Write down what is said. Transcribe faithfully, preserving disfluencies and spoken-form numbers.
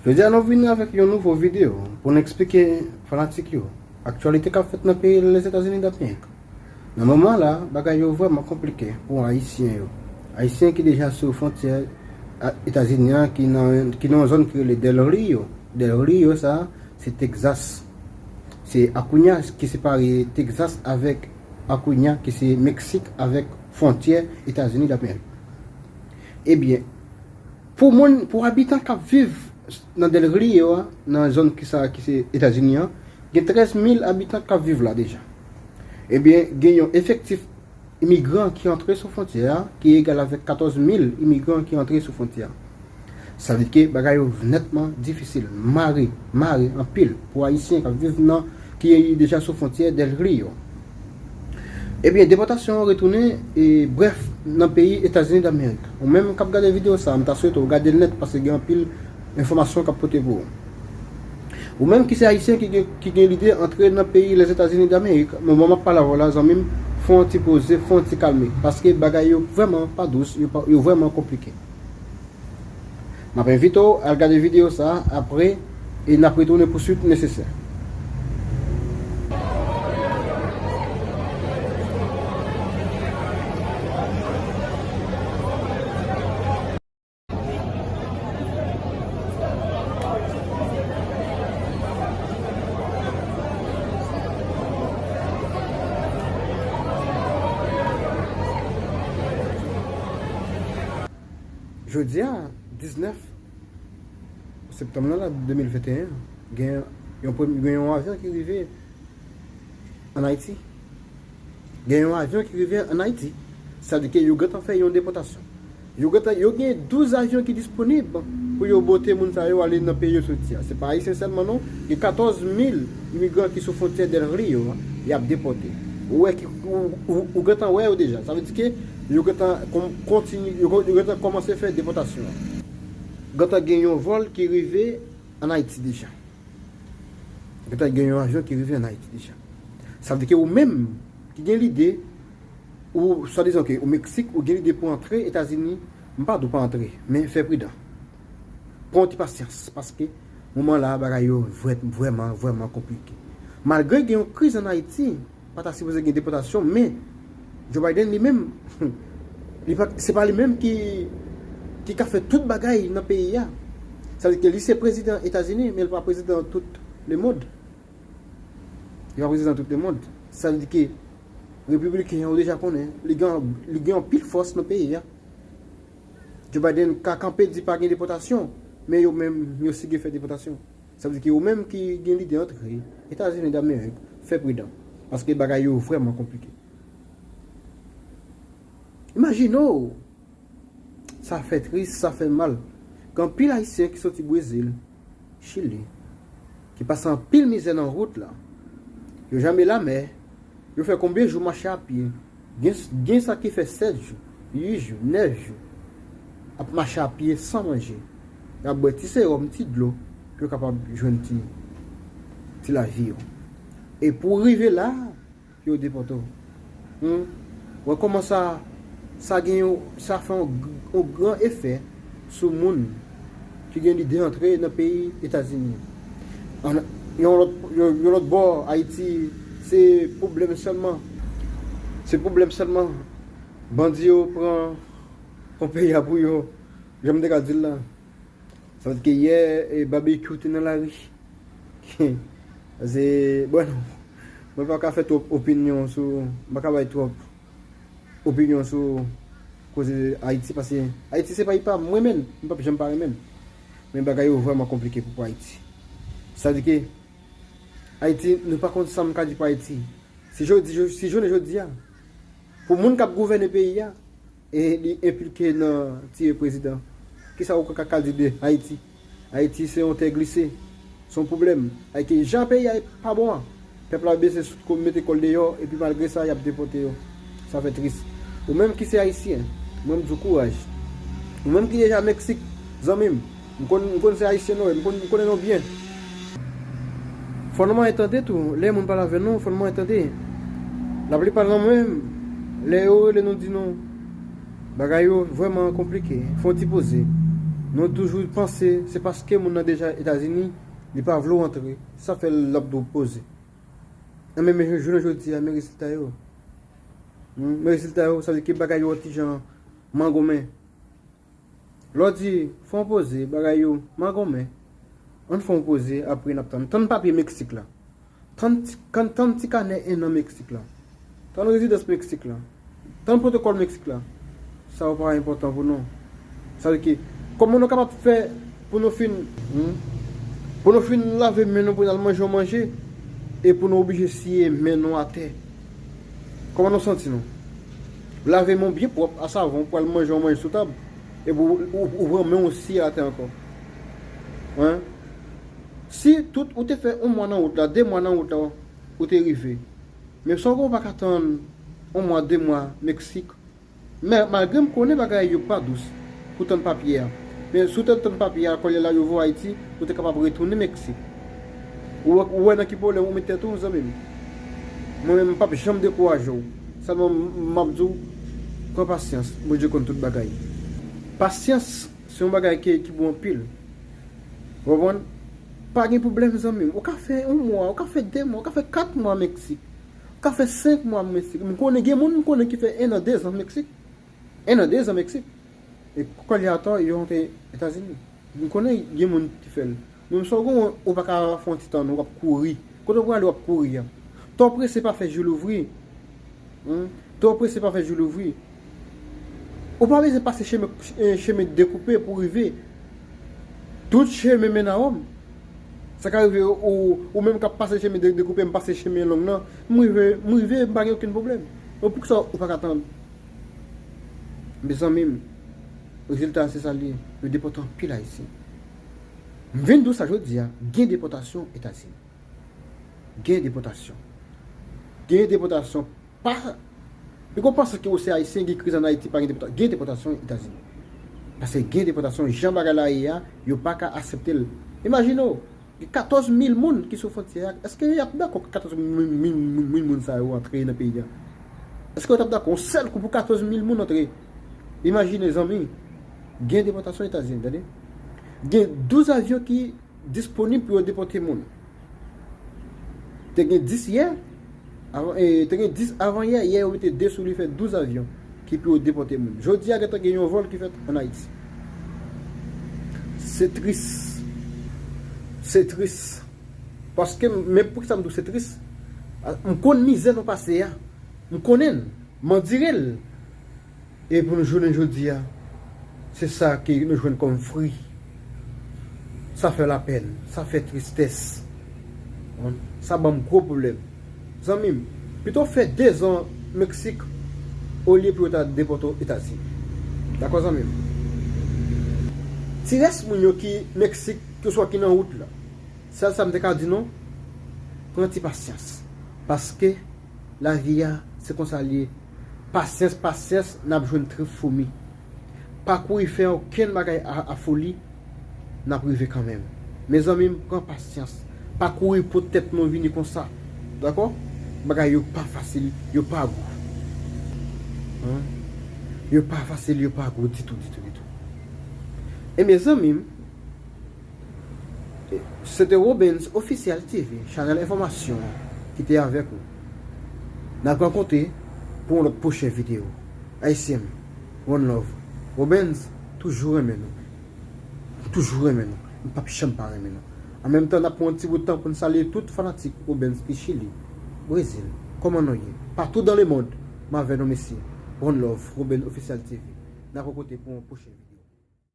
Jodi a nou vini avèk yon nouvo videyo pou n eksplike fanatik yo aktyalite k ap fèt nan peyi Lèzetazini Damerik. Nan moman la, bagay yo vrèman konplike pou Ayisyen yo. Ayisyen ki deja sou fwontyè a, Etazini an, ki nan, ki nan yon zòn ki rele Del Rio. Del Rio sa, se Texas. Se Acuña ki separe Texas avèk Acuña ki se Meksik avèk fwontyè Etazini Damerik. Ebyen, pou moun, pou abitan k ap viv nan Del Rio a, nan zòn ki sa ki se Etazini an, gen trèz mil abitan k ap viv la deja. Ebyen, gen yon efektif imigran ki antre sou fwontyè a, ki egal avèk katòz mil imigran ki antre sou fwontyè a. Sa vle di ke bagay yo nètman difisil, mare, mare anpil pou Ayisyen k ap viv nan, ki deja sou fwontyè Del Rio. Ebyen, depòtasyon an retounen, e, brèf, nan peyi Etazini Damerik. Ou menm k ap gade videyo sa, m ta swete w gade l nèt paske gen anpil enfòmasyon k ap pote pou ou. Ou menm ki se Ayisyen ki gen, ki gen lide antre nan peyi Lèzetazini Damerik, moman m ap pale avè w la, zanmi m, fè yon ti poze, fè yon ti kalme, paske bagay yo vrèman pa dous, yo pa, yo vrèman konplike. M ap envite w al gade videyo sa a apre e n ap retounen pou swit nesesè. Jodi a, diznèf septanm nan, la, de mil venteyen, gen yon premye, gen yon avyon ki rive ann Ayiti. Gen yon avyon ki rive ann Ayiti. Sa vle di ke yo gentan fè yon depòtasyon. Yo gentan, yo gen douz avyon ki disponib pou yo bote moun sa yo ale nan peyi yo soti a. Se pa Ayisyen sèlman non, gen katòz mil imigran ki sou fwontyè Del Rio a, y ap depòte. Ou wè ki, ou, ou, ou gentan wè yo deja. Sa vle di ke yo gentan kon-, kontinye, yo, yo gentan kòmanse fè depòtasyon an. Gentan gen yon vòl ki rive ann Ayiti deja. Gentan gen yon avyon ki rive ann Ayiti deja. Sa vle di ke ou menm ki gen lide, ou swadizan ke ou Meksik, ou gen lide pou antre Etazini, m pa di w pa antre, men fè pridan. Pran yon ti pasyans, paske moman la a, bagay yo vrè-, vrèman, vrèman konplike. Malgre gen yon kriz ann Ayiti, pa ta sipoze gen depòtasyon, men Joe Biden li menm, li pa, se pa li menm ki, ki ka fè tout bagay nan peyi a. Sa vle di ke li se prezidan Etazini, men li pa prezidan tout lemonn. Li pa prezidan tout lemonn. Sa vle di ke repibliken yo deja konnen, li gen, li gen anpil fòs nan peyi a. Joe Biden ka kanpe di pa gen depòtasyon, men yo menm, yo sige fè depòtasyon. Sa vle di ke ou menm ki gen lide antre Etazini Damerik, fè pridan. Paske bagay yo vrèman konplike. Imajine w, sa fè tris, sa fè mal. Gen anpil Ayisyen ki soti Brezil, Chili, ki pase anpil mizè nan wout la. Yo janbe lamè, yo fè konbyen jou mache a pye. Gen, gen sa ki fè sèt jou, uit jou, nèf jou ap mache a pye san manje. Y ap bwè ti sewòm, ti dlo, pou yo kapab jwenn ti, ti lavi yo. E pou w rive la, pou yo depòte w. Hmm? Wè kòman sa, sa gen yon, sa fè yon, yon gran efè sou moun ki gen lide antre nan peyi Etazini. An, yon lòt, yon, yon lòt bò, Ayiti, se pwoblèm sèlman. Se pwoblèm sèlman. Bandi yo pran, pran peyi a pou yo. Jan m te ka di l la. Sa vle di ke yè, e, babekyou te nan lari. Se, bon, mwen pa ka fè twòp opinyon sou, m pa ka bay twòp opinyon sou koze Ayiti, paske Ayiti se peyi pa m, m renmen l, m p ap janm pa renmen l. Men bagay yo vrèman konplike pou, pou Ayiti. Sa vle di ke Ayiti, nou pa konn sa m ka di pou Ayiti. Si jodi, si jounen jodi a, pou moun k ap gouvène peyi a, e li enplike nan tiye prezidan, kisa ou ka, ka di de Ayiti? Ayiti se yon tè glise, se yon pwoblèm. Ayiti, jan peyi a pa bon an, pèp la bezwen sot ko-, mete kò l deyò, epi malgre sa, y ap depòte yo. Sa fè tris. Ou menm ki se Ayisyen, mwen m di w kouraj. Ou menm ki deja Meksik, zanmi m, M konn, m konn se Ayisyen nou ye, m konn, m konnen nou byen. Fò nou manyen tande tou, lè moun pale avè nou, fò nou manyen tande. Laplipa nan nou menm, lè yo rele nou di nou, bagay yo vrèman konplike, fè yon ti poze. Nou toujou panse se paske moun nan deja Etazini, li pa vle w antre. Sa fè l ap di w poze. Enben, men jounen jodi a, men rezilta yo. Hmm, men rezilta yo, sa vle di ke bagay yo yon ti jan mangonmen. Lè w di, fè yon poze, bagay yo mangonmen. Ann fè yon poze, apre n ap tann. Tann papye Meksik la. Tann ti, kan, tann ti kanè en an Meksik la. Tann rezidans Meksik la. Tann pwotokòl Meksik la. Sa yo pa enpòtan pou nou. Sa vle ke, kòman nou kapab fè pou nou fin, hmm? Pou nou fin lave men nou pou n al manje yon manje, e pou nou oblije siye men nou atè. Kòman nou santi nou? Lave men w byen pwòp a savon pou al manje yon manje sou tab, epi ou, ou, ou pran men w siye atè ankò. Hein? Si tout ou te fè yon mwa nan wout la, de mwa nan wout la, ou te rive. Men sa w pa ka tann yon mwa, de mwa Meksik. Men malgre m konnen bagay yo pa dous pou tann papye a. Men si w te tann papye a, kounye a la yo voye w Ayiti, ou te kapab retounen Meksik. Ou, ou wè nan ki pwoblèm ou met tèt ou, zanmi m. Mwen menm, m p ap janm dekouraje w. Sèlman, m, m ap di w, pran pasyans. Bondye konn tout bagay. Pasyans, se yon bagay ki, ki bon anpil. Ou konprann? Pa gen pwoblèm, zanmi m. Ou ka fè yon mwa, ou ka fè de mwa, ou ka fè kat mwa Meksik. Ou ka fè senk mwa Meksik. M konnen gen moun m konnen ki fè en an, de zan Meksik. En an, de zan Meksik. E kounye a atò, yo antre Etazini. M konnen gen moun ki fè l. Men sa w gen, ou pa ka fè yon ti tan, non, w ap kouri. Kote w prale, w ap kouri a? Twò prese pa fè jou louvri. Hmm? Twò prese pa fè jou louvri. Ou pa bezwen pase chemen, eh, chemen dekoupe pou rive. Tout chemen mennen a Wòm. Sa ka rive ou, ou menm k ap pase chemen de, dekoupe, m pase chemen long nan. M rive, m rive, m pa gen okenn pwoblèm. Men poukisa ou pa ka tann? Mezanmi m, rezilta a se sa l ye. Yo depòte anpil Ayisyen. M vin di w sa jodi a, gen depòtasyon Etazini. Gen depòtasyon. Gen depòtasyon. Pa, piko panse ke ou se Ayisyen, gen kriz ann Ayiti, pa gen depòta-, gen depòtasyon Etazini. Paske gen depòtasyon, jan bagay la ye a, yo pa ka aksepte l. Imajine w, gen katòz mil moun ki sou fwontyè a. Èske y ap dakò ke katòz mil, mil, mil, mil moun sa yo antre nan peyi a? Èske yo t ap dakò yon sèl kou pou katòz mil moun antre? Imajine, zanmi, gen depòtasyon Etazini, tande. Gen douz avyon ki disponib pou yo depòte moun. Te gen dis yè, avan, eh, te gen dis avan yè, yè yo mete de sou li, fè douz avyon ki pou yo depòte moun. Jodi a, gentan gen yon vòl ki fèt ann Ayiti. Se tris. Se tris. Paske, men poukisa m di w se tris? M konn mizè nou pase a. M konnen l. M andire l. E pou nou jounen jodi a, se sa ke nou jwenn kòm fri. Sa fè lapèn, sa fè tristès. Sa ban m gwo pwoblèm. Zanmi m, pito w fè de zan Meksik olye pou yo ta depòte w Etazini. Dakò, zanmi m? Ti rès moun yo ki Meksik, ki oswa ki nan wout la, sèl sa m te ka di nou, pran ti pasyans. Paske lavi a, se konsa l ye. Pasyans, pasyans, n ap jwenn trip foumi. Pa kouri fè okenn bagay a, a foli, n ap rive kanmenm. Mezanmi m, pran pasyans. Pa kouri pot tèt nou vini konsa. Dakò? Bagay yo pa fasil, yo pa gou. Hein? Yo pa fasil, yo pa gou ditou, ditou, ditou. E mezanmi m, se te Robens Official T V, chanèl enfòmasyon an, ki te avèk ou. N ap rankontre pou yon lòt pwochen videyo. Ayisyen m, one love. Robens, toujou renmen nou. M toujou renmen nou. M p ap janm pa renmen nou. An menm tan, n ap pran yon ti bout tan pou n salye tout fanatik Robens ki Chili, Brezil, kòman nou ye? Partout dans le monde, m avè nou, mesye. One love, Robens Official T V. N ap rankontre pou yon pwochen videyo.